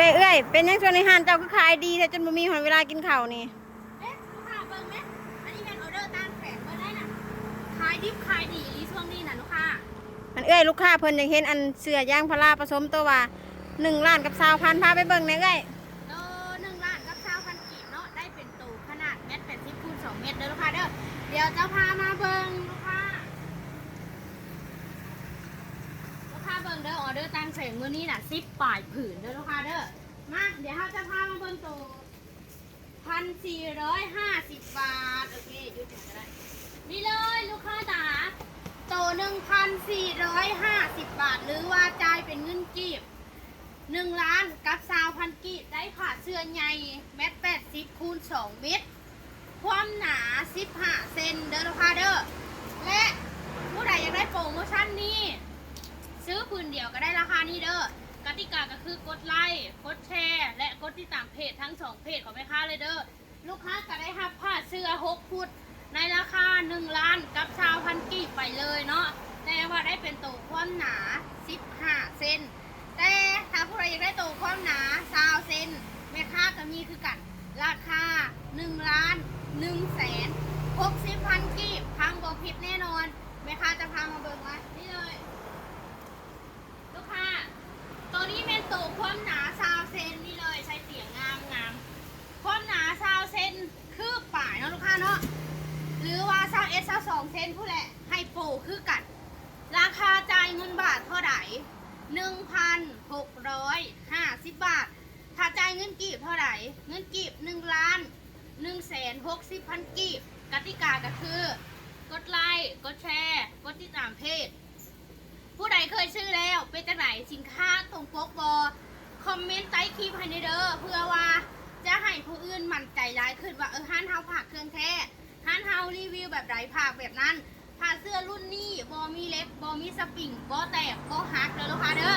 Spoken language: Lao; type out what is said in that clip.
ເອື້ອຍ ເປັນຫຍັງຊ່ວງນີ້ຮ້ານເຈົ້າຄືຂາຍດີແທ້ ຈົນບໍ່ມີຮອດເວລາກິນເຂົ້ານີ້? ເດ້ ລູກຄ້າເບິ່ງແມະ ອັນນີ້ແມ່ນອໍເດີຕ່າງແຂວງເບິດໄດ໋ນະ ຂາຍດິບຂາຍດີອີ່ຫຼີຊ່ວງນີ້ນະລູກຄ້າ. ອັນເອື້ອຍ ລູກຄ້າເພິ່ນຢາກເຫັນອັນເສື້ອຢາງພາລາປະສົມໂຕວ່າ ໜຶ່ງລ້ານກັບຊາວພັນ ພາໄປເບິ່ງແດ່ເອື້ອຍ. ໂຕໜຶ່ງລ້ານກັບຊາວພັນກີບເນາະ ໄດ້ເປັນໂຕຂະໜາດແມັດແປດສິບຄູນສອງແມັດເດີລູກຄ້າເດີ. ດຽວຈະພາມາເບິ່ງລູກຄ້າ ລູກຄ້າເບິ່ງເດີ ອໍເດີຕ່າງແຂວງມື້ນີ້ນະ ສິບປາຍຜືນເດີລູກຄ້າເດີ. ມາ ດຽວເຮົາຈະພາມາເບິ່ງໂຕ ໜຶ່ງພັນສີ່ຮ້ອຍຫ້າສິບບາດ. ໂອເຄ ຢຸດຫຍັງກະໄດ້ ນີ້ເລີຍລູກຄ້າຈ໋າ ໂຕໜຶ່ງພັນສີ່ຮ້ອຍຫ້າສິບບາດ ຫຼືວ່າຈ່າຍເປັນເງິນກີບ ໜຶ່ງລ້ານກັບຊາວພັນກີບ ໄດ້ຜ້າເສື້ອໃຫຍ່ ແມັດແປດສິບຄູນສອງແມັດ ຄວາມໜາສິບຫ້າເຊັນເດີລູກຄ້າເດີ. ແລະ ຜູ້ໃດຢາກໄດ້ໂປຣໂມຊັນນີ້ ຊື້ຜືນດຽວກະໄດ້ລາຄານີ້ເດີ. ກະຕິກາກະຄືກົດໄລ ກົດແຊ ແລະ ກົດຕິດຕາມເພຈທັງສອງເພຈຂອງແມ່ຄ້າເລີຍເດີ. ລູກຄ້າກະໄດ້ຮັບຜ້າເສື້ອຫົກຟຸດ ໃນລາຄາໜຶ່ງລ້ານກັບຊາວພັນກີບໄປເລີຍເນາະ ແຕ່ວ່າໄດ້ເປັນໂຕຄວາມໜາສິບຫ້າເຊັນ. ແຕ່ຖ້າຜູ້ໃດຢາກໄດ້ໂຕຄວາມໜາຊາວເຊັນ ແມ່ຄ້າກະມີຄືກັນ ລາຄາໜຶ່ງລ້ານໜຶ່ງແສນຫົກສິບພັນກີບ ຟັງບໍ່ຜິດແນ່ນອນ. ແມ່ຄ້າຈະພາມາເບິ່ງວ່າ ນີ້ເລີຍ ລູກຄ້າ ໂຕນີ້ແມ່ນໂຕຄວາມໜາຊາວເຊັນນີ້ເລີຍ ໃສ່ຕຽງງາມໆ ຄວາມໜາຊາວເຊັນຄືບປາຍເນາະລູກຄ້າເນາະ ຫຼືວ່າຊາວເອັດ ຊາວສອງເຊັນພຸ້ນແຫຼະ ໃຫ້ໂປຣຄືກັນ. ລາຄາຈ່າຍເງິນບາດເທົ່າໃດ? ໜຶ່ງພັນຫົກຮ້ອຍຫ້າສິບບາດ. ຖ້າຈ່າຍເງິນກີບເທົ່າໃດ? ເງິນກີບໜຶ່ງລ້ານໜຶ່ງແສນຫົກສິບພັນກີບ. ກະຕິກາກະຄື ກົດໄລ ກົດແຊ ກົດຕິດຕາມເພຈ. ຜູ້ໃດເຄີຍຊື້ແລ້ວ ເປັນຈັ່ງໃດ ສິນຄ້າຕົງປົກບໍ່? ຄອມເມັນໃຕ້ຄລິບໃຫ້ແດ່ເດີ ເພື່ອວ່າຈະໃຫ້ຜູ້ອື່ນໝັ້ນໃຈຫຼາຍຂຶ້ນວ່າ ເອີ ຮ້ານເຮົາຝາກເຄື່ອງແທ້ ຮ້ານເຮົາຣີວິວແບບໃດ ຝາກແບບນັ້ນ. ຜ້າເສື້ອລຸ້ນນີ້ບໍ່ມີເຫຼັກ ບໍ່ມີສະປຣິງ ບໍ່ແຕກ ບໍ່ຫັກເດີລູກຄ້າເດີ.